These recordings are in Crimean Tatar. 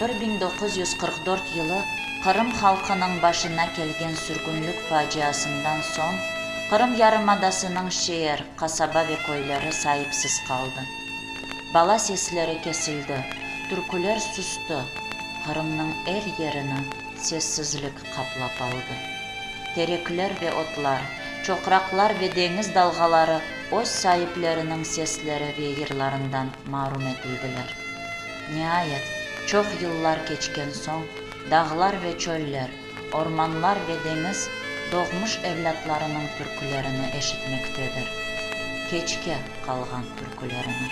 1944 yılı Qırım halqınıñ başına kelgen sürgünlik faciasından soñ Qırım yarımadasınıñ şeer, qasaba ve köyleri saipsiz qaldı. Bala sesleri kesildi, türküler sustı, Qırımnıñ er yerini sessizlik qaplap aldı. Terekler ve otlar, çoqraqlar ve deñiz dalğaları öz saipleriniñ sesleri ve yırlarından marum etildiler. Niayet, çoq yıllar keçken soñ, dağlar ve çöller, ormanlar ve deñiz doğmuş evlâtlarınıñ türkülerini eşitmektedir. Keçke qalğan türkülerini.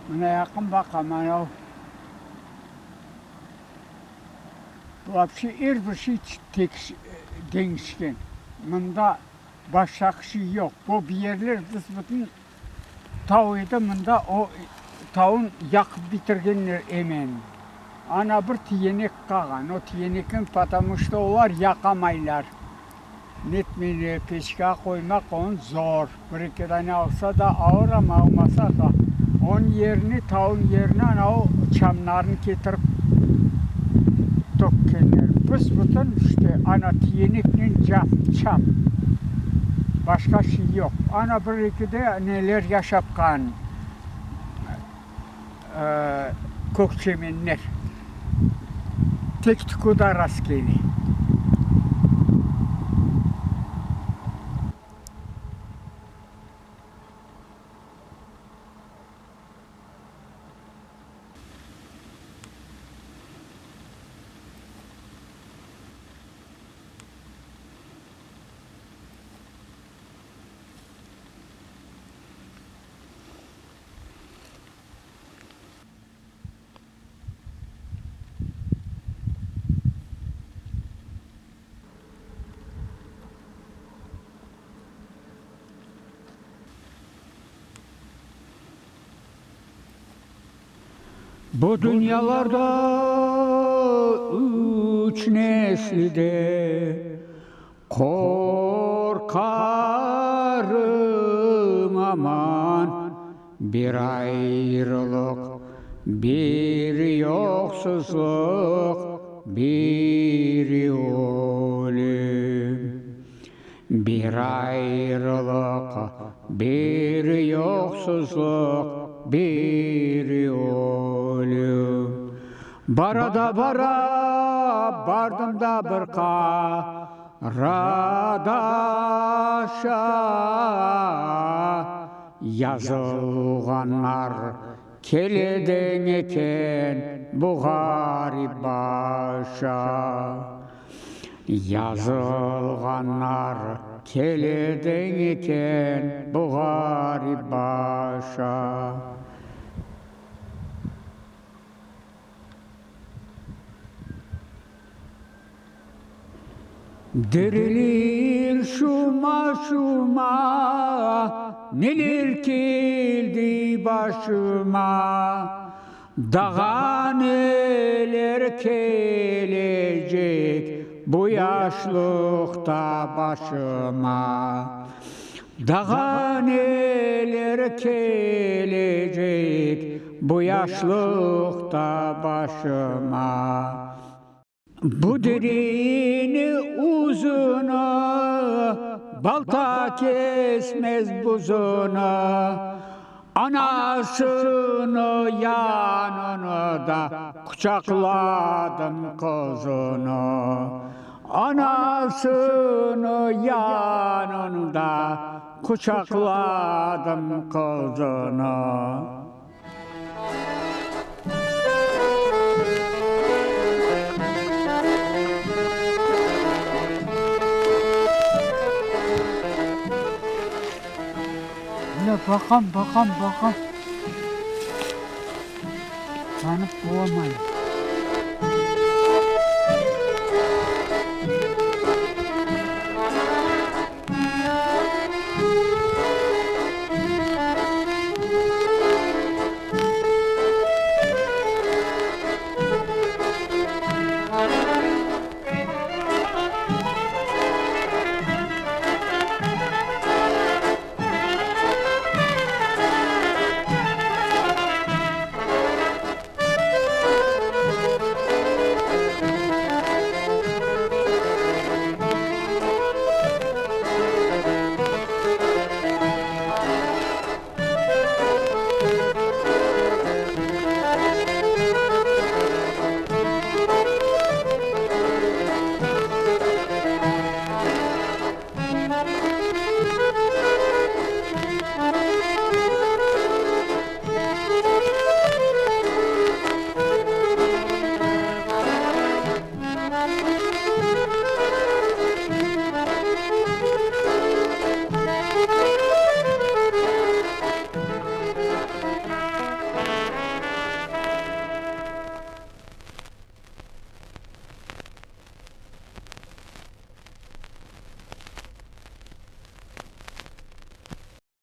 Mına yaqın baqam, anav vobşe er bir şey deñişken. Mında başqa şey yoq. Bu yerler büs-bütün Tav edi mında, o tavun yaqıp bitirgenler emen. Ana bir tiyenek qalğan, o tiyenekni potomu çto olar yaqamaylar. Netmeyler, peçka qoymaq onı zor. Bir-eki dane alsa da alır, amma almasa da, onıñ yerine, tavun yerine ana o çamlarnı ketirip tökkenler. Büs-bütün işte ana tiyeneknen çam, başqa şey yoq. Ana bir-ekide neler yaşapqan, kök çemenler. Tek-tük o da rastkele. Bu dünyalarda üç neslide qorqarım aman, Bir ayrılıq, bir yoqsuzlıq, biri ölüm. Bir ayrılıq, bir yoqsuzlıq, bir ölüm. Bara da bara, bardım da bir qaradaşa, Yazılğanlar keledi eken bu ğarip başa. Yazılğanlar keledi eken bu ğarip başa. Dirilir şuma-şuma, neler keldi başıma, Daha neler kelecek bu yaşlıqta başıma, Daha neler kelecek bu yaşlıqta başıma. Bu derini uzunı, balta kesmez buzunı, Anasını yanında quçaqladım qızını, Anasını yanında quçaqladım qızını. Baqam, baqam, baqam, tanıp olamayım.